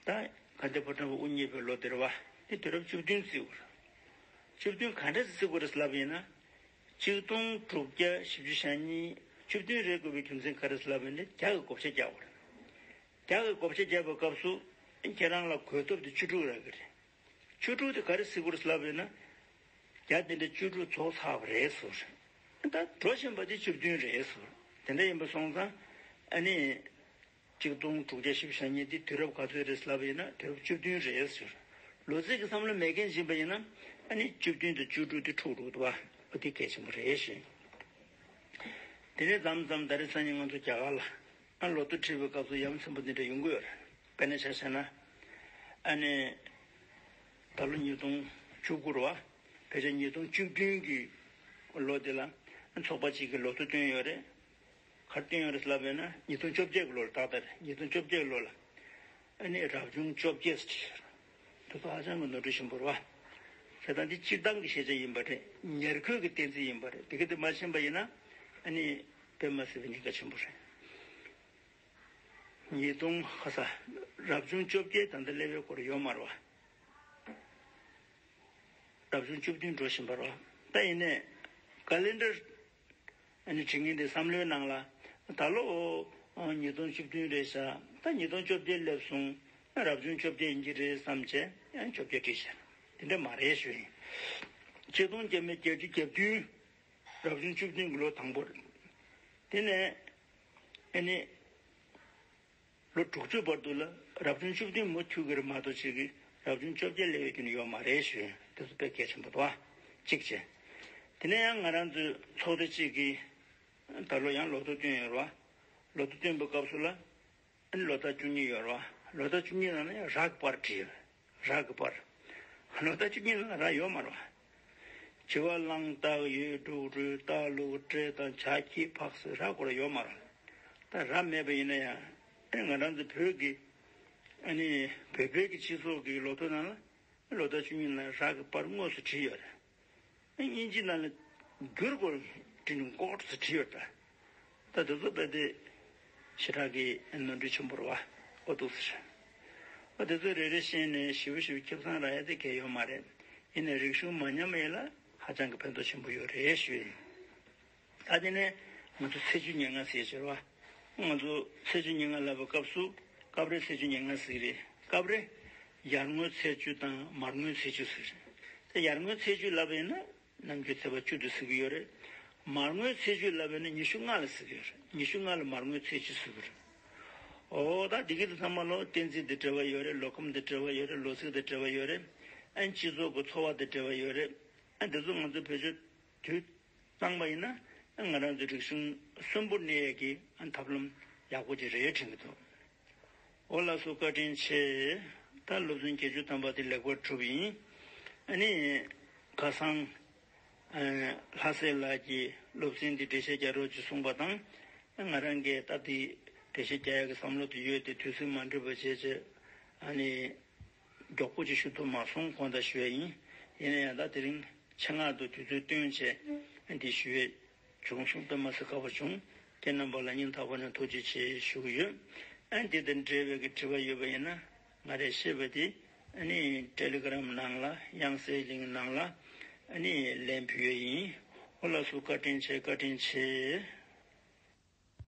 ད་དགའ་ལྡན་ཕོ་བྲང་པ་དབུ་བརྙེས་པའི་ལོ་དེ་རེད་པ། དེ་དུས་རབས་བཅུ་བདུན་བརྩི་དགོས་རེད། བཅུ་བདུན་ག་འདྲ་བརྩི་དགོས་རེད་ལབ་ཡིན་ན། ཆིག་སྟོང་དྲུག་བརྒྱ་བཞི་བཅུ་ཞེ་གཉིས་བཅུ་བདུན་རེད་དགོས་པའི་རྒྱུ་མཚན་ག་རེ་ལབ་ཡིན་ན། རྒྱ་གི་བགོ་བཤའ་རྒྱག་དགོས་རེད། རྒྱ་གི་བགོ་བཤའ་རྒྱག་པའི་སྐབས་སུ་ཁྱེད་རང་ལ་གོ་ཐོབ་དེ་བཅུ་དྲུག་རག་གི་རེད། བཅུ་དྲུག་དེ་ག་རེ་བརྩི་དགོས་རེད་ལབ་ཡིན་ན། རྒྱ་དེ་འདྲ་བཅུ་དྲུག་རྫོགས་ཚར་བ་རེད་ཟེར། ད་འགྲོ་བཞིན་པ་དེ་བཅུ་བདུན་རེད་ཟེར། དེ་འདྲ་ཡིན་པ་སོང་ཙང་ཨ་ནི། ཆིག་སྟོང་དྲུག་བརྒྱ་བཞི་བཅུ་ཞེ་གཉིས་དེ་དུས་རབས་ག་ཚོད་རེད་ལབ་ཡིན་ན། དུས་རབས་བཅུ་བདུན་རེད་ཟེར། ལོ་ཚིགས་ཀྱི་བསམ་བློ་མེད་མཁན་ཡིན་པ་ཡིན་ན། ཨ་ནི་བཅུ་བདུན་དང་བཅུ་དྲུག་དེ་འཁྲུག་འགྲོ་འདུག་པ། འོ་དེ་གལ་ཆེན་པོ་རེད་ཞུ། དེ་ནས་མཚམས་མཚམས་ད་རེས་སང་ཉིན་ང་ཚོ་རྒྱ་གར་ལ་ཨ་ལོ་ཐོ་བྲིས་པའི་སྐབས་སུ་ཡ་མཚན་པོ་འདི་འདྲ་ཡོང་གི་ཡོད་རེད། དཔེར་ན་ཆ་བཞག་ན། ཨ་ནི་ད་ལོ་ཉིས་སྟོང་བཅུ་དགུ་རེད་པ། ཕལ་ཆེར་ཉིས་སྟོང་བཅུ་བདུན་གྱི་ལོ་དེ་ལ་ཚོགས་པ་གཅིག་གིས་ལོ་ཐོ་བཏོན་ཡོད་རེད། ག་རེ་བཏོན་ཡོད་རེད་ལབ་ཡོད་ན། ཉིས་སྟོང་བཅོ་བརྒྱད་ཀྱི་ལོ་ལ། ཏག་ཏག་རེད། ཉིས་སྟོང་བཅོ་བརྒྱད་ཀྱི་ལོ་ལ་ཨ་ནི་རབ་བྱུང་བཅོ་བརྒྱད་ཟེར་བྲིས་ཡོད་རེད། དེ་ཚོ་ཧ་ཅང་གི་ནོར་འཁྲུལ་ཆེན་པོ་རེད་པ། བྱས་ཙང་འདི་སྤྱིར་བཏང་གི་ཤེས་བྱ་ཡིན་པ་རེད། ཉེར་མཁོའི་གི་གཏན་ཚིགས་ཡིན་པ་རེད། དེ་ག་དེ་མ་ཤེས་པ་ཡིན་ན་ཨ་ནི་དཔེ་མ་སྲིད་པའི་ཉེན་ཁ་ཆེན་པོ་རེད། ཉིས་སྟོང་ཧ་ས། རབ་བྱུང་བཅོ་བརྒྱད་ད་ལྟ་སླེབས་པའི་སྐོར་ཡོད་མ་རེད་པ། རབ་བྱུང་བཅུ་བདུན་འགྲོ་བཞིན་པ་རེད་པ། ད་ཡིན་ནའི་ཀ་ལེན་ཌར་ཨ་ནི་བྲིས་མཁན་དེ་བསམ་བློའི་ནང་ལ། ད་ལོ་ཉིས་སྟོང་བཅུ་བདུན་རེད་ཤག་ད་ཉིས་སྟོང་བཅོ་བརྒྱད་སླེབས་སོང་། རབ་བྱུང་བཅོ་བརྒྱད་ཡིན་གྱི་རེད་བསམ་བྱས་ཡང་བཅོ་བརྒྱད་བྲིས་ཤག་དེ་འདྲ་མ་རེད་ཞུ་ཡིན། ཆིག་སྟོང་བརྒྱ་མེད་བརྒྱད་ཅུ་གྱ་བདུན། རབ་བྱུང་བཅུ་བདུན་གྱི་ལོ་དང་པོ་རེད། དེ་ནས་ཨ་ནི། ལོ་དྲུག་ཅུ་བར་དུ་ལ་རབ་བྱུང་བཅུ་བདུན་མུ་མཐུད་ཀྱི་རེད་མ་གཏོགས། ཅིག་གིས་རབ་བྱུང་བཅོ་བརྒྱད་སླེབས་ཡོད་རྒྱུ་ནི་ཡོད་མ་རེད་ཞུ། དེ་ཚོ་དཔེ་གལ་ཆེན་པོ་འདུག་པ། གཅིག་བྱས། དེ་ནས་ཡང་ང་རང་ཚོའི་ཚོགས་སྡེ་གཅིག་གིས་ད་ལོ་ཡང་ལོ་ཐོ་བཏོན་ཡོད་རེད་པ། ལོ་ཐོ་བཏོན་པའི་སྐབས་སུ་ལ་ཨ་ནི་ལོ་རྟགས་བཅུ་གཉིས་ཡོད་རེད་པ། ལོ་རྟགས་བཅུ་གཉིས་ནང་ལ་ཡང་ར་གི་པར་བྲིས་ཡོད། ར་གི་པར། ལོ་རྟགས་བཅུ་གཉིས་ནང་ལ་ར་ཡོད་མ་རེད་པ། བྱི་བ་གླང་སྟག་ཡོས་འབྲུག་རུས་རྟ་ལུག་སྤྲེལ་དང་བྱ་ཁྱི་ཕག་གསོད། ར་སྐོར་ཡོད་མ་རེད། ད་ར་མེད་པ་ཡིན་ན་ཡང་། ཨེ་ང་རང་ཚོ་བོད་ཀྱི་ཨ་ནི་བོད་པའི་གི་སྤྱི་ཚོགས་ཀྱི་ལོ་ཐོ་ནང་ལ་ལོ་རྟགས་བཅུ་གཉིས་ནང་ར་གི་པར་དངོས་སུ་བྲིས་ཡོད་རེད། ཨེ་དབྱིན་ཇི་ནང་ལ་འགྱུར་སྐོར་བྲིས་ནས་མགོ་སྐོར་ཟེར་བྲིས་ཡོད་རེད། ད་དེ་ཚོ་རྦད་དེ་ཞེ་དྲག་གི་ནོར་འཁྲུལ་ཆེན་པོ་རེད་པ། ཨོ་འདུག་ཟེར། ཨ་དེ་ཚོ་རེ་རེ་བཤད་ནས་ཞེ་པོ་ཞེ་པོ་ཁེ་བཟང་རག་ཡ་དེ་གལ་ཡོད་མ་རེད། ཡིན་ནའི་རིག་གཞུང་མ་ཉམས་ཡས་ལ་ཧ་ཅང་གི་ཕན་ཐོགས་ཆེན་པོ་ཡོད་རེད་ཞུ་ཡིན། ཨ་དེ་ནས་ང་ཚོ་ཚེས་བཅུ་ཉེར་ལྔ་ཟེར་ཡ་ཅིག་ཡོད་རེད་པ། ང་ཚོ་ཚེས་བཅུ་ཉེར་ལྔ་ལབ་པའི་སྐབས་སུ་སྐབས་རེ་ཚེས་བཅུ་ཉེར་ལྔ་ཟེར་གྱི་རེད། སྐབས་རེ་ཡར་ངོའི་ཚེས་བཅུ་དང་མར་ངོའི་ཚེས་བཅུ་ཟེར། ད་ཡར་ངོའི་ཚེས་བཅུ་ལབ་པ་ཡིན་ན། ནམ་རྒྱུན་ཚེས་པ་བཅུ་དེ་ཟེར་གྱི་ཡོད་རེད། མར་ངོའི་ཚེས་བཅུ་ལབ་པ་ཡིན་ན་ཉི་ཤུ་ལྔ་ལ་ཟེར་གྱི་ཡོད་རེད། ཉི་ཤུ་ལྔ་ལ་མར་ངོའི་ཚེས་བཅུ་ཟེར་གྱི་རེད། འོ་ད་འདི་གི་དེ་ཚང་མ་ལོ་གཏན་ཚིགས་དེ་འབྲེལ་བ་ཡོད་རེད། ལོ་ཁམས་དེ་འབྲེལ་བ་ཡོད་རེད། ལོ་ཚིགས་དེ་འབྲེལ་བ་ཡོད་རེད། ཨ་ནི་སྤྱི་ཚོགས་ཀྱི་འཚོ་བ་དེ་འབྲེལ་བ་ཡོད་རེད། ཨ་འདི་ཚོ་ང་ཚོ་བེད་སྤྱོད་དུས་བཏང་པ་ཡིན་ན། ཨ་ང་རང་ཚོའི་རིག་གཞུང་གསོན་པོར་གནས་ཡས་ཀྱི་ཨ་ཐབས་ལམ་ཡག་པོ་ཅིག་རེད་དྲན་གྱི་འདུག་འོ་ལགས་སོ། བཀའ་དྲིན་ཆེ། ད་སློབ་ཚན་བརྒྱད་ཅུ་ཐམ་པ་དེ་ལེགས་པར་གྲུབ་ཡིན། ཨ་ནི་ཁ་སང་ཨ་ལྷ་སྲས་ལགས་ཀྱིས་སློབ་ཚན་འདི་འགྲེལ་བཤད་རྒྱག་རོགས་ཅེས་གསུངས་པ་དང་། ང་རང་གིས་ད་འདི་འགྲེལ་བཤད་རྒྱག་ཡག་གི་བསམ་བློ་དེ་ཡོད་དེ། དུས་ཚོད་མ་འགྲིག་པ་བྱས་བྱས་ཨ་ནི་མགྱོགས་པོ་ཅིག་ཞུ་ཐུབ་མ་སོང་། དགོངས་དག་ཞུ་ཡ་ཡིན། ཡིན་ན་ཡང་ད་དེ་རིང་ཆེད་མངགས་དུ་དུས་ཚོད་བཏོན་བྱས་འདི་ཞུ་ཡས་བྱུང་སོང་། དཔེ་མ་སྲིད་དགའ་པོ་བྱུང་། ཁྱེད་རྣམ་པ་ལ་སྙིང་ཐག་པ་ནས་ཐུགས་རྗེ་ཆེ་ཞུ་གི་ཡོད། ཨ་འདི་དང་འབྲེལ་བའི་གི་དྲི་བ་ཡོད་པ་ཡིན་ན། ང་རས་ཤེས་པ་དེ་ཨ་ནི་ཊེ་ལི་གྷི་རམ་ནང་ལ། དབྱངས་གསལ་གླིང་ནང་ལ་ཨ་ནི་ལན་ཕུལ་ཡས་ཡིན། འོ་ལགས་སོ། བཀའ་དྲིན་ཆེ། བཀའ་དྲིན་ཆེ།